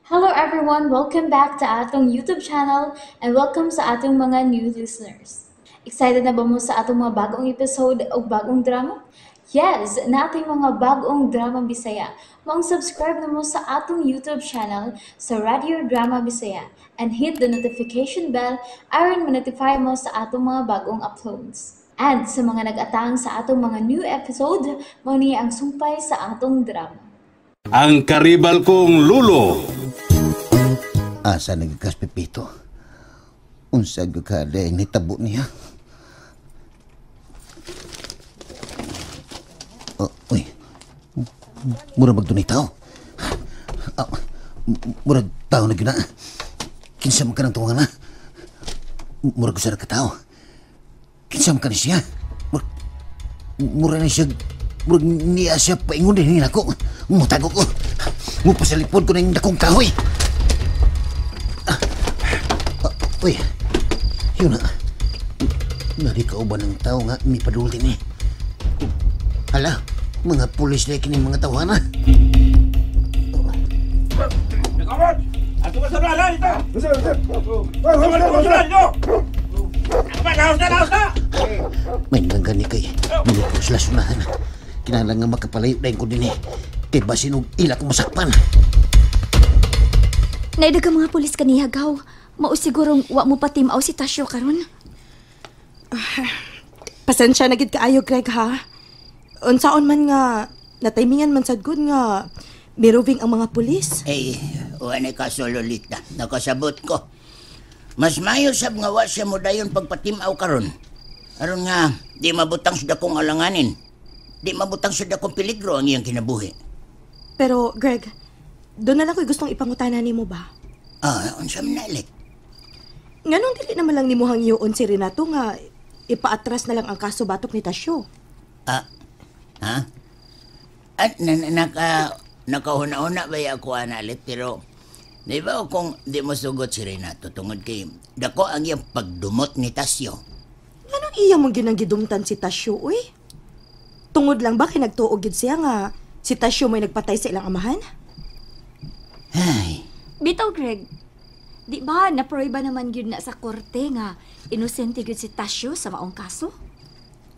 Hello everyone! Welcome back to atong YouTube channel and welcome sa atong mga new listeners. Excited na ba mo sa atong mga bagong episode o bagong drama? Yes! Natin mga bagong drama Bisaya. Maong subscribe na mo sa atong YouTube channel sa Radio Drama Bisaya and hit the notification bell aron ma-notify mo sa atong mga bagong uploads. And sa mga nag-atang sa atong mga new episode, mao ni ang sumpay sa atong drama. Ang karibal kong lulo. Asa nagkas Pepito? Unsa gyud ka dahil nitabo niya? Oh, uy. Mura magdunay tao. Ah, murag tao na gyud na. Kinsa man ka ng tuwangan na? Murag usa ra ka tao. Kinsa man ka ni siya? Mura na siya. Murag niya siya paingon din nako. Mutago ko. Mupasalipod ko ng dakong kahoy. Uy, yun na. Narikaw ba ng tao nga may padul din eh? Hala, mga pulis na kining mga tawhana. May nanggan ni kay minuto sila sunahan. Kinahanglan nga makapalayo dahil ko din eh. Kay basin og ila kong masakpan. Naidag ang mga pulis kaniya, Gaw. Mao sigurong wa mo patimaw si Tasyo karon. Pasensya na gid kaayo, Greg, ha? Unsaon man nga nataymingan man sad gud nga miroving ang mga pulis. Eh, wala kaso, Lolita. Nakasabot ko. Mas mayo sab nga wa siya mo dayon pagpatimaw karon. Aron nga di mabutang sa dakong alanganin. Di mabutang sa dakong peligro ang iyang kinabuhi. Pero, Greg, doon na lang ko'y gustong ipangutana nimo ba? Ah, unsa man na, Lit? Nganong dili naman lang nimuhang iyon si Renato nga ipaatras na lang ang kaso batok ni Tasyo? Ah, ha? At nakahuna-una ba ako, analit? Pero, di ba kung di mo sugot si Renato tungod kay dako ang iyang pagdumot ni Tasyo? Anong iya mong ginanggidumtan si Tasyo, uy? Tungod lang ba kay nagtuog gid siya nga si Tasyo may nagpatay sa ilang amahan? Ay. Bitaw, Greg. Di ba, naproy ba naman gyud na sa korte nga inosente gyud si Tasyo sa maong kaso?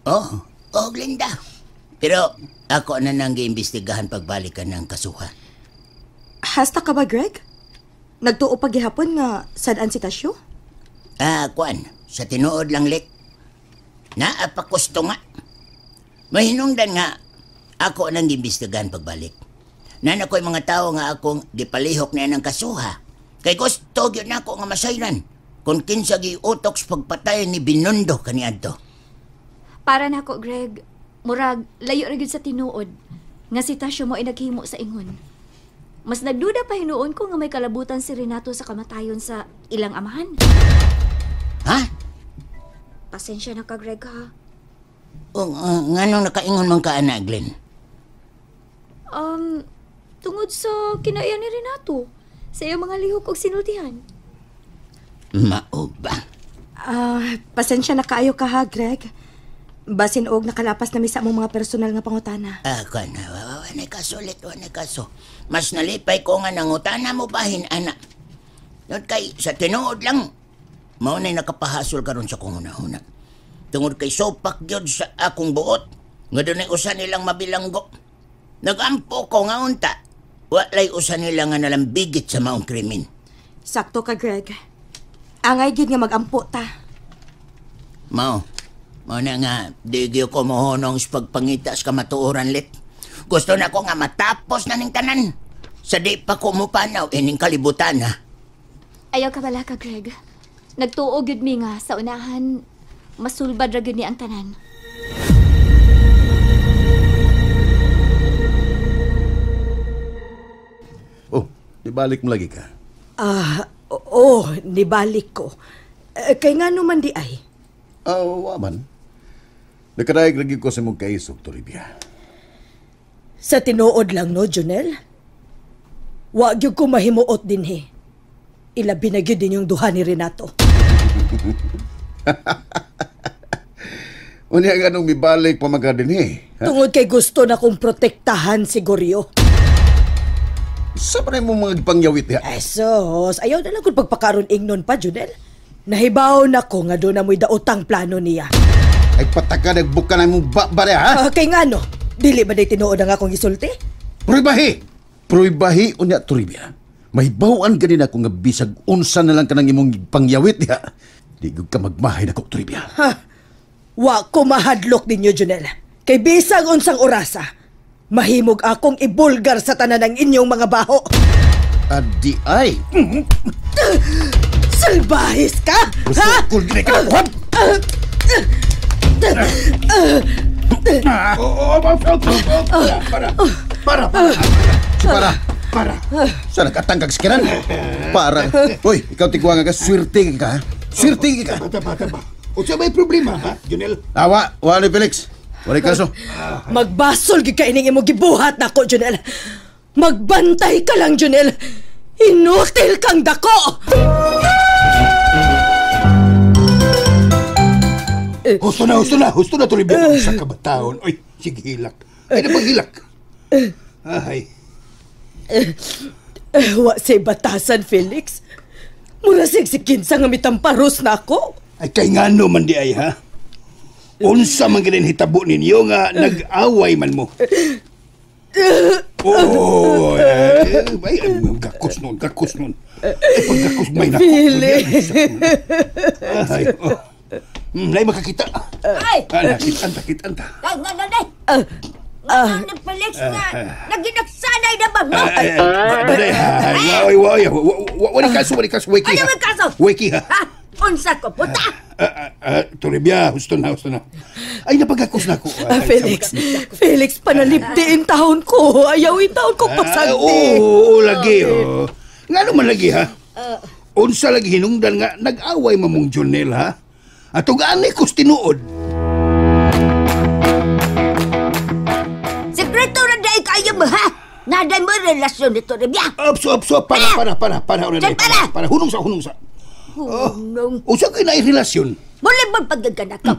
Oh, oh, Glenda. Pero ako na nang giimbestigahan pagbalikan ng kasuha. Hasta ka ba, Greg? Nagtuo pa gihapon nga sad-an si Tasyo? Ah, kuan, sa tinuod lang, Lit. Naapakusto nga. Mahinungdan nga, ako nang giimbestigahan pagbalik. Nana ko'y mga tao nga akong gipalihok na ng kasuha. Kay gusto gyud nako nga masayran kung kinsa giutok sa pagpatay ni Binondo kaniadto. Para nako, Greg, murag layo ra gyud sa tinuod nga si Tasyo mo ay naghimo sa ingon. Mas nagduda pa hinuon ko nga may kalabutan si Renato sa kamatayon sa ilang amahan. Ha? Pasensya na ka, Greg, ha? Nganong nakaingon man ka, ana, Glenn? Tungod sa kinaiya ni Renato sa iyong mga lihok og sinultihan. Mao ba? Pasensya na kaayo ka ha, Greg. Basin og nakalapas na mi sa among mga personal nga pangutana. Ah, kuan, wala kaso, Lit, wala kaso. Mas nalipay ko nga nangutana mo bahin, ana. Not kay sa tinuod lang, mao na'y nakapahasol karon sa kong hunahuna. Tungod kay sopak gyud sa akong buot, nga dunay usa nilang mabilanggo. Nagampo ko nga unta, walay usa nila nga nalambigit sa maong krimen. Sakto ka, Greg. Angay gyud nga magampo ta. Mao na nga, di gyud ko mohonong sa pagpangita sa kamatuoran, Lit. Gusto na ko nga matapos na ning tanan. Sa di pa ko mupanaw ining kalibutan, ha. Ayaw ka bala ka, Greg. Nagtuo gyud mi nga sa unahan, masulbad ra gyud ni ang tanan. Oh, nibalik mo lagi ka? Ah, oo, nibalik ko. Kay nga naman di ay? Oh, wa man. Nakadaig lagi ko sa mong kaisog, Toribia. Sa tinuod lang, no, Jonel? Wa gyud ko mahimuot dinhi. Ilabi na gyud din yung duha ni Renato. Unya ganong mibalik pa man ka dinhi, ha? Tungod kay gusto na kong protektahan si Goryo. Sa pa na mo mga gipangyawit diha? Ay, sus, ayaw na lang kung pagpakaroon ingnon pa, Junel. Nahibaw na ko nga doon na mo'y daotang plano niya. Ay pataka, nagbuka na mong ba ha? Kay nga no, dili ba day tinuod ang akong isulti? Pruibahi! Pruibahi unya Toribia. Mahibawan ganin ako nga bisag unsa na lang kanang imong pangyawit diha. Di gyud ka magmahay nako, Toribia. Ha? Wa ko mahadlok ninyo, Junel. Kay bisag unsang orasa, mahimog akong ibulgar sa tanan ng inyong mga baho. Adi ay! Salbahis ka! Ha? Rusukol gini ka! Kuhan! Para. Para! Para! Sa nakatangkag sikiran? Para! Uy, ikaw tigwa nga ka, swerte ka ha? Swerte ka! Tama. Unsa may problema ha, Junel? Awa, wala ni Felix. Wala kaso. Magbasol gid ka ining imong gibuhat nako, Junel. Magbantay ka lang, Junel. Inutil kang dako. Husto na Toribia sa kabataon. Oy, sige hilak. Ay napaghilak. Ay. Wa say batasan, Felix. Mura sig si kinsa nga mitamparos na ako. Ay kay ngano man di ay ha? Unsa man ginin hitabo ninyo nga nag-away man mo? Oh, ay, gakos noon. Ay, pagkakos may nako. Felix. Ay, oh. Nay makakita. Ay! Nakita, anta. Ay, nga, ni Felix nga, naginagsanay na ba mo? Ay, wala kaso, wiki ha. Ano may kaso? Wiki ha. Ha? Unsa ko, puta? Toribia, husto na. Ay, napagkakos na ako. Felix, panaliptiin taon ko. Ayaw taon ko pasagdi. Oo, lagi. Nga naman lagi, ha? Unsa lagi hinungdan nga, nag-away mamong Junel, ha? Atong ani ko tinuod. Sekreto na dahil kayo mo, ha? Naday mo relasyon ni Toribia. Apso, para. Para, hunong sa. Hunong. Usa kay naay relasyon. Muli mo pagkaganakaw.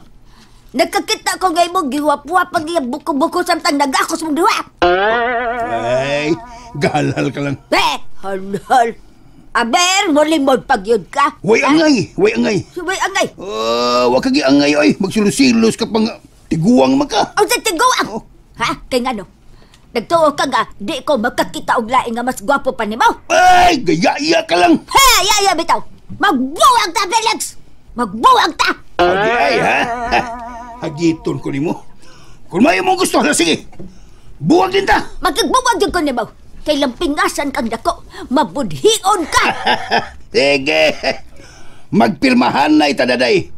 Nagkakita ko ngay mo, giwap-wap ang iyang buko-buko samtang nagakos mong duwa. Ay, galal ka lang. Eh, halal. Aber, muli mo pagyud ka. Way angay. Way angay. Wa kagi angay oy, magsilos-silos ka pang tiguang man ka. Unsa tiguang? Oh. Ha? Kay ngano? Nagtuo ka nga, di ko makakita og laing nga mas gwapo pa nimo. Ay, gaya-iya ka lang. Ha, yaya bitaw. Magbuwag ta, Felix. Magbuwag ta. Adi ay ha. Hagiton ko nimo. Kung may mong gusto, sige. Buwag din ta. Magbuwag din ko nimo. Kay lampingasan kang dako, mabudhion ka. Sige. Magpirmahan na itadaday.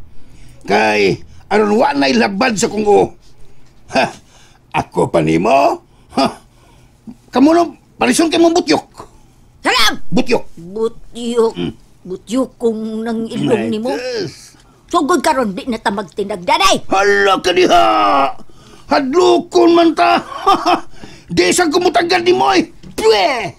Kay aron wa na'y labad sa kung o. Ha, ako pa nimo. Ha. Kamu no, parison kay mong butyok. Salam. Butyok. Butyok. Butyok kung nang ilong nimo. Sugod karon di na ta magtinagdaday. Hala ka diha. Hadlokon man ta. Di sa kumutagan ni mo eh. Pwe!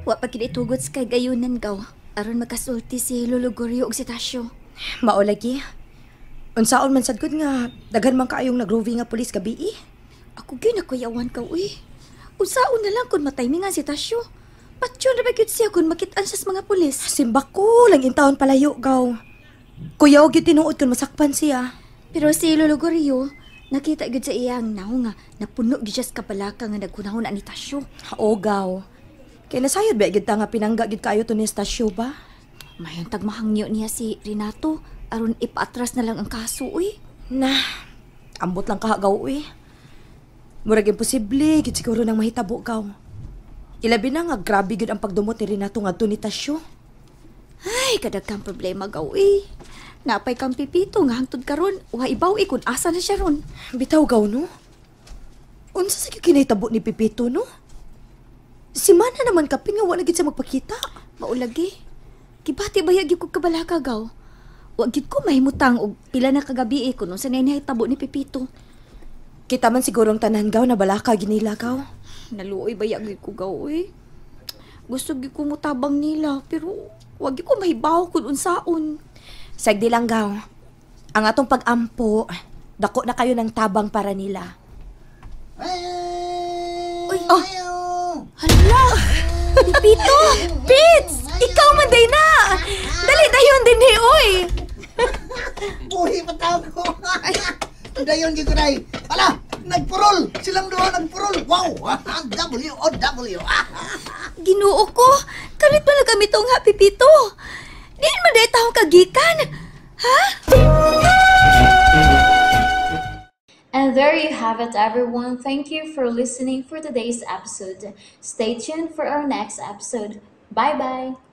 Wa pa kinitugot sa kagayunan gaw. Aron makasulti si Lolo Gorio og si Tasyo. Mao lagi. Unsaon man sad gud nga daghan man kaayong nagroving nga pulis gabi eh. Ako gyud nakuyawan ka uy. Unsaon na lang kun mataymingan si Tasyo. Patyon ra ba gyud siya kun makit-an siya sa mga pulis. Simbak ko lang intawon palayo gaw. Kuyaw gyud tinuod kun masakpan siya. Pero si Lolo Gorio, nakita gyud sa iyang naong nga napuno gyud siya sa kabalaka nga nagkunahon ani Tasyo. O gaw. Kay nasayod ba gyud ta nga pinangga gyud kaayo to ni Tasyo ba? Mayon tagmahangyo niya si Renato aron ipaatras na lang ang kaso uy. Na, ambot lang kahagaw uy. Murag imposible gyud siguro nang mahitabo gaw. Ilabi na nga grabe gyud ang pagdumot ni Renato ngadto ni Tasyo. Ay, kadaghang problema gaw eh. Napay kang Pipito nga hangtod karon, wa ibaw eh kung asa na siya ron. Bitaw gaw no? Unsa sa gyud kinahitabo ni Pipito no? Si Mana naman kapin nga wa na gyud siya magpakita. Maulagi. Gibati ba gyud kog kabalaka gaw? Wa gyud ko mahimutang og pila na kagabi eh kun unsa na nahitabo ni Pipito. Kita man sigurong tanan gaw na balaka ginila gaw. Naluoy ba gyud ko gaw eh. Gusto gyud ko motabang nila pero wa gyud ko mahibaw kun unsaon. Sagdi lang gaw. Ang atong pag-ampo, dako na kayo ng tabang para nila. Oh. Hala! Pipito! Pits! Ikaw man day na! Dali dayon din eh, oy! Buhi pa tao ko. Dayon gyud ko day. Ala, nagpurol. Silang duha nagpurol. Wow! W O W. Ginoo ko, kalit pa na kami tong happy pito. Diin man day taong kagikan. Ha? And there you have it, everyone. Thank you for listening for today's episode. Stay tuned for our next episode. Bye bye.